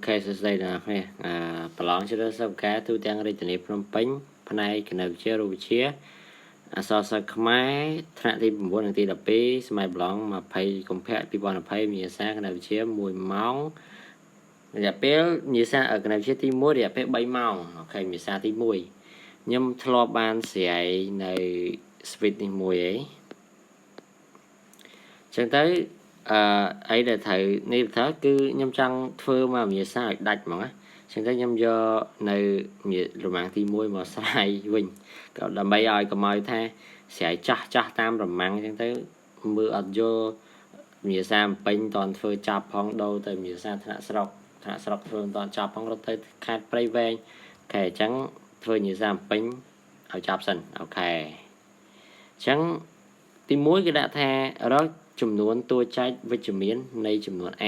OK សួស្តីអ្នកនរគ្នាអឺប្រឡងជ្រើសរើសការទូទាំងរាជធានីភ្នំពេញផ្នែកគណិតវិទ្យារូបវិទ្យាអក្សរសាស្ត្រខ្មែរថ្នាក់ទី9និងទី12សម័យប្រឡង20កុម្ភៈ2020វិញ្ញាសាគណិតវិទ្យា1ម៉ោងរយៈពេលវិញ្ញាសាគណិតវិទ្យាទី1រយៈពេល3ម៉ោង OK វិញ្ញាសាទី1ខ្ញុំធ្លាប់បានស្រាយនៅ switch នេះមួយឯងចឹងទៅអឺអីដែលត្រូវនេះថាគឺខ្ញុំចង់ធ្វើមកវិញ្ញាសាឲ្យដាច់ហ្មងណាចឹងទៅខ្ញុំយកនៅរមាំងទី1មកស្រាយវិញក៏ដើម្បីឲ្យកុំឲ្យថាស្រាយចាស់ចាស់តាមរមាំងចឹងទៅមើលអត់យល់វិញ្ញាសាពេញតនធ្វើចាប់ផងដូរទៅវិញ្ញាសាថ្នាក់ស្រុកថ្នាក់ស្រុកធ្វើមិនតនចាប់ផងរត់ទៅខេត្តព្រៃវែង OK អញ្ចឹងធ្វើវិញ្ញាសាពេញឲ្យចាប់សិន OK អញ្ចឹងទី1គេដាក់ថារកចំនួនតួចែកវិជ្ជមាននៃចំនួន A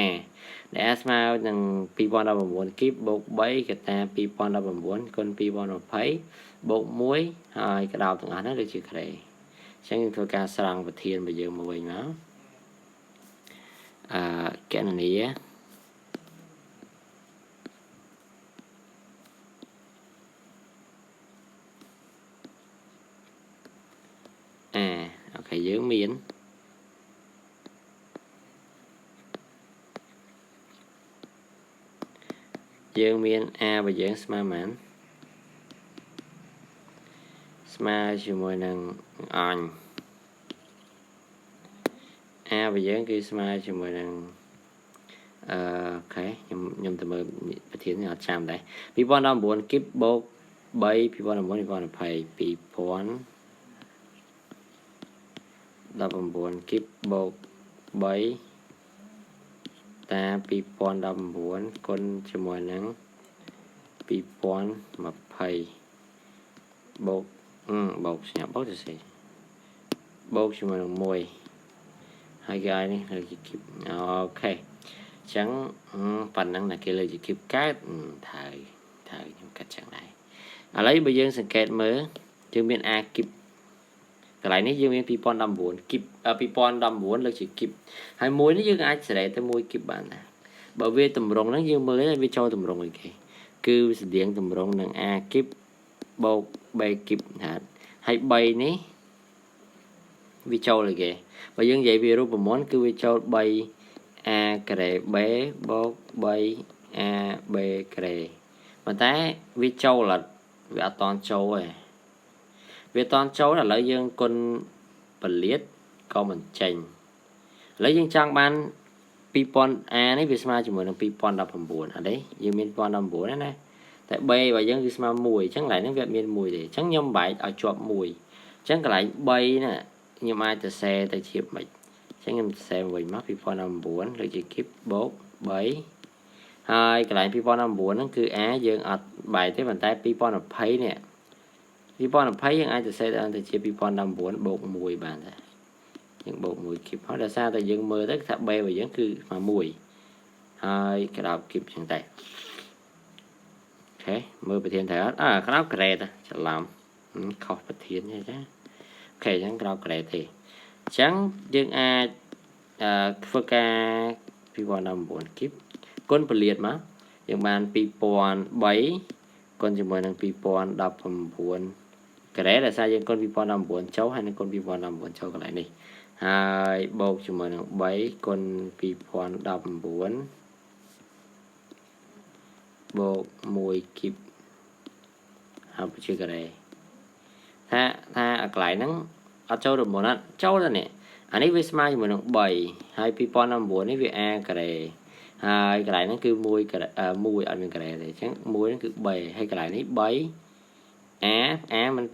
ដែល A ស្មើនឹង2019គីបបូក3កតា2019គុណ2020បូក1ហើយក្តោបទាំងអស់ហ្នឹងដូចជាក្រេអញ្ចឹងយើងធ្វើការស្រង់ប្រធានរបស់យើងមកវិញមកអឺកណនីអា OK យើងមាន A របស់យើងស្មើប៉ុន្មានស្មើជាមួយនឹងអញ A របស់យើងគឺស្មើជាមួយនឹងអឺ OK ខ្ញុំទៅមើលប្រធាននេះអត់ចាំដែរ2019គីបបូក3 2019 2020 2019គីបបូក3តា2019គុណជាមួយនឹង2020បូកបូកសញ្ញាបូកទៅសេបូកជាមួយនឹង1ហើយគេឲ្យនេះលើជាគីប OK អញ្ចឹងប៉ុណ្ណឹងណាគេលើជាគីបកើតត្រូវត្រូវខ្ញុំកាត់ចឹងដែរឥឡូវបើយើងសង្កេតមើលយើងមាន A គីបកន្លែងនេះយើងមាន2019គីប2019លើកជាគីបហើយមួយនេះយើងអាចសេរីទៅមួយគីបបានដែរបើវាតម្រងហ្នឹងយើងមើលវាចូលតម្រងអីគេគឺស្តៀងតម្រងនឹង A គីបបូក B គីបណាហើយ3នេះវាចូលអីគេបើយើងនិយាយពីរូបមន្តគឺវាចូល3 A ការ៉េ B បូក3 A B ការ៉េប៉ុន្តែវាចូលអត់វាអត់តន់ចូលទេវាតន់ចូលឥឡូវយើងគុណពលាតក៏មិនចេញឥឡូវយើងចង់បាន 2000A នេះវាស្មើជាមួយនឹង2019អត់ទេយើងមាន2019ណាតែ B របស់យើងគឺស្មើ1អញ្ចឹងកន្លែងហ្នឹងវាអត់មាន1ទេអញ្ចឹងខ្ញុំបែកឲ្យជាប់1អញ្ចឹងកន្លែង3ណាខ្ញុំអាចទៅសេទៅជាមិនអញ្ចឹងខ្ញុំសេវិញមក2019លើជាគីបបូក3ហើយកន្លែង2019ហ្នឹងគឺ A យើងអត់បែកទេប៉ុន្តែ2020នេះ2020យើងអាចទៅសេទៅជា2019បូក1បានដែរយើងបូក1គីបហើយដោយសារតែយើងមើលទៅថា B របស់យើងគឺស្មើ1ហើយក្តោបគីបចឹងតែ OK មើលប្រធានត្រូវអត់អើក្តោបក្រេតច្រឡំខុសប្រធានទេចា OK អញ្ចឹងក្តោបក្រេតទេអញ្ចឹងយើងអាចអឺធ្វើការ2019គីបគុណពលាតមកយើងបាន2003គុណជាមួយនឹង2019ការ៉េដោយសារយើងគុណ2019ចូលហើយនឹងគុណ2019ចូលកន្លែងនេះហើយបូកជាមួយនឹង3គុណ2019បូក1គីបហើយជាការ៉េថាថាកន្លែងហ្នឹងអត់ចូលរមុនអត់ចូលទៅនេះអានេះវាស្មើជាមួយនឹង3ហើយ2019នេះវា A ការ៉េហើយកន្លែងហ្នឹងគឺ1ការ៉េ1អត់មានការ៉េទេអញ្ចឹង1ហ្នឹងគឺ3ហើយកន្លែងនេះ3 A A មិន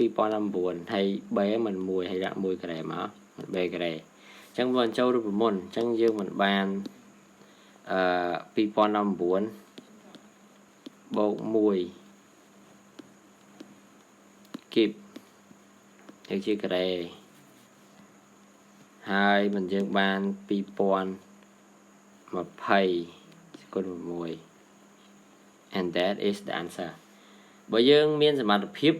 2019ហើយ B មិន1ហើយដាក់1ការ៉េមកមិន B ការ៉េអញ្ចឹងមិនចូលរូបមន្តអញ្ចឹងយើងមិនបានអឺ2019បូក1គីបនេះជាការ៉េហើយមិនយើងបាន2020គុណ6 and that is the answer បើយើងមានសមត្ថភាព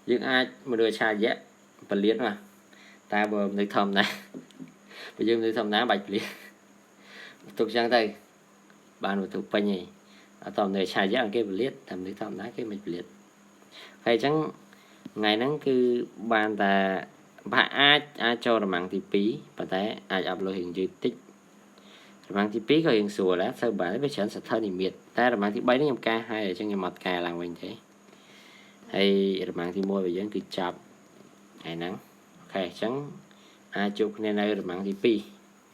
យើងអាចមនុស្សឆាយៈពលាតមកតែបើមនុស្សធម្មតាបើយើងមនុស្សធម្មតាបាច់ពលាតទុកចឹងទៅ បានវត្ថុពេញឯងអត់តនៅឆាយយ៉ាងគេពលិតតែមនុស្សធម្មតាគេមិនពលិតហើយអញ្ចឹងថ្ងៃហ្នឹងគឺបានតែបាក់អាចអាចចូលរម៉ាំងទី2ប៉ុន្តែអាចអាប់លុយរៀងយឺតតិចរម៉ាំងទី2ក៏រៀងស្រួលដែរធ្វើបានវាច្រើនសថនិមិត្តតែរម៉ាំងទី3នេះខ្ញុំកែហើយអញ្ចឹងខ្ញុំអត់កែឡើងវិញទេហើយរម៉ាំងទី1របស់យើងគឺចាប់ថ្ងៃហ្នឹង OK អញ្ចឹងអាចជួបគ្នានៅរម៉ាំងទី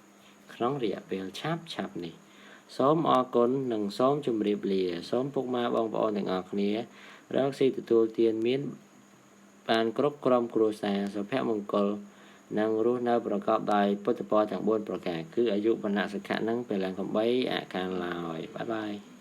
2ក្នុងរយៈពេលឆាប់ឆាប់នេះសូមអរគុណនិងសូមជម្រាបលាសូមពុកម៉ែបងប្អូនទាំងអស់គ្នារកស៊ីទទួលទានមានបានគ្រប់ក្រុមគ្រួសារសុភមង្គលនិងរស់នៅប្រកបដោយពុទ្ធពរទាំង4ប្រការគឺអាយុវណ្ណៈសុខៈនិងពលំកំបីអកាលឡើយ bye bye.